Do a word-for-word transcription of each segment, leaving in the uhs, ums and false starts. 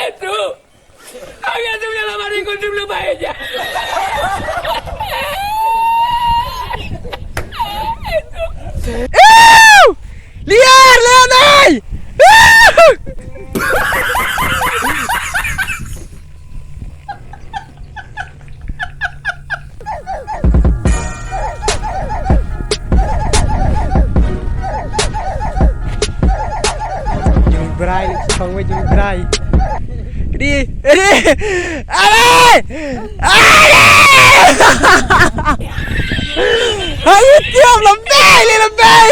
Itu. Aku tu dalam hari kau tu belum baik je. Ew! Liar, liar, nai! Ew! Jimmy Brai, song wei Jimmy Brai. Ready, ready. Ale! Ale! Hai, tiap lebay, le lebay.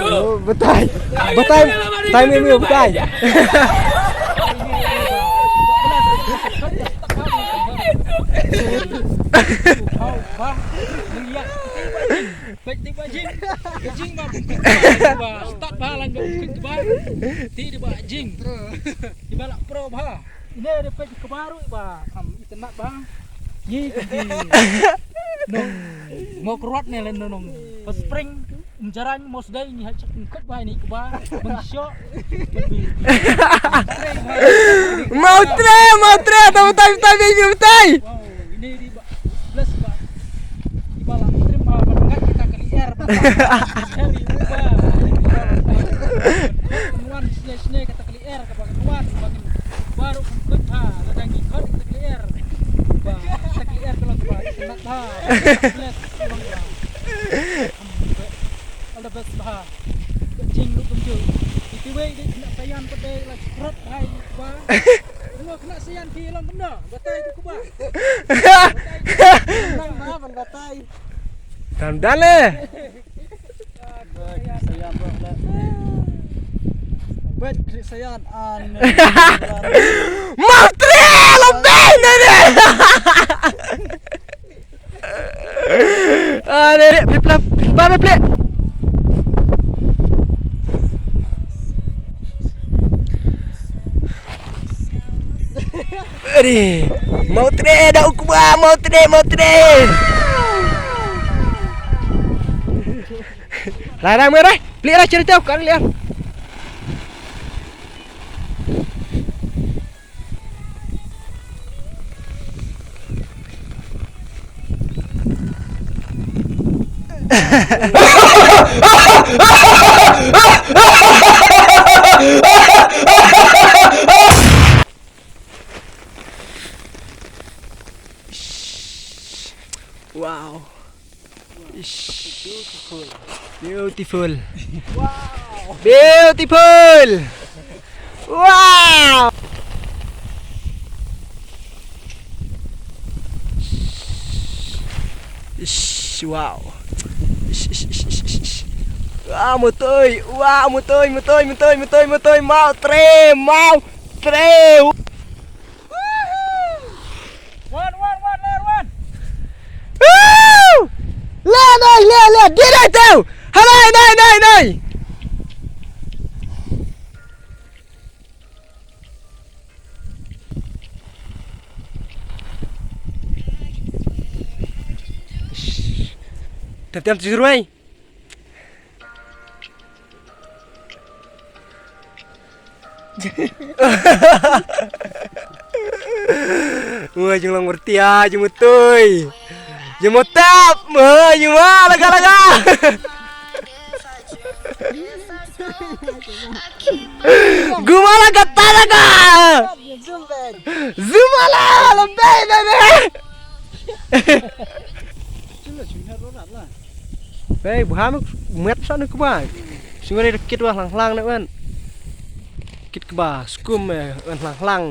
Oh, betai. Betai. Betai, mi, mi, betai. Bah, melihat. Baik, tiba jing. Jing, bah. Bah, start, bah, langgar, bah. Tiba jing. Ibarat pro, bah. Ine dei peit kaba ruh ba kham itynnad ba. Ngi ki nong mo krot ne len nong. Pa spring, um jaran mo sdei ngi ha chak ngkut ba ini kaba. Bang shoh. Mau tre, mau tre, tau tai, tai, tai, tai. Wow, ine dei ba. Plus ba. Iba la trim ba, ba ngat kita ka liar ba. Seri ba. Nuan sne sne kata ka liar ka ba nuan ba. Baru kut ha, da dang ikut kata ka liar. Ba, kata ka liar kalau ba. Nat ha. Plus, tolong ba. All the best ba. Jing lu kumju. Iti wei di kena sayan pete la sprot hai ba. Lu kena sayan pi long kumno. Batai tu kuba. Nang ba ban batai. Tam dale. Sayan bro. Bet sayan an. Matre lo ben ne. Ah, dek, dek, plip, plip, plip, plip, plip. Adi, mau tre, da ukba, mau tre, mau tre. Lai, lai, mai, lai. Plip, lai, cerita, kan, lihat. Wow. Ish. Beautiful. Beautiful. Wow. Beautiful. Wow. Ish, wow. Ish, ish, ish, ish, ish, ish. Wow, mutoi. Wow, mutoi, mutoi, mutoi, mutoi, mutoi. Mau tre, mau tre. Wan, wan, wan, ler, wan. Woo! Le, nai, le, le, di, nai, teu. Halai, nai, nai, nai. Tep, tep, tep, tep. Wah, jing long bertia, jing mutui. Jing mutap, wah, jing wah, laga, laga. Guma laga, ta laga. Zoom ala, lebay, lebay. Bei, buham met sa ne kba. Singori kit ba hlang hlang ne wan. Kit kba skum eh wan hlang hlang.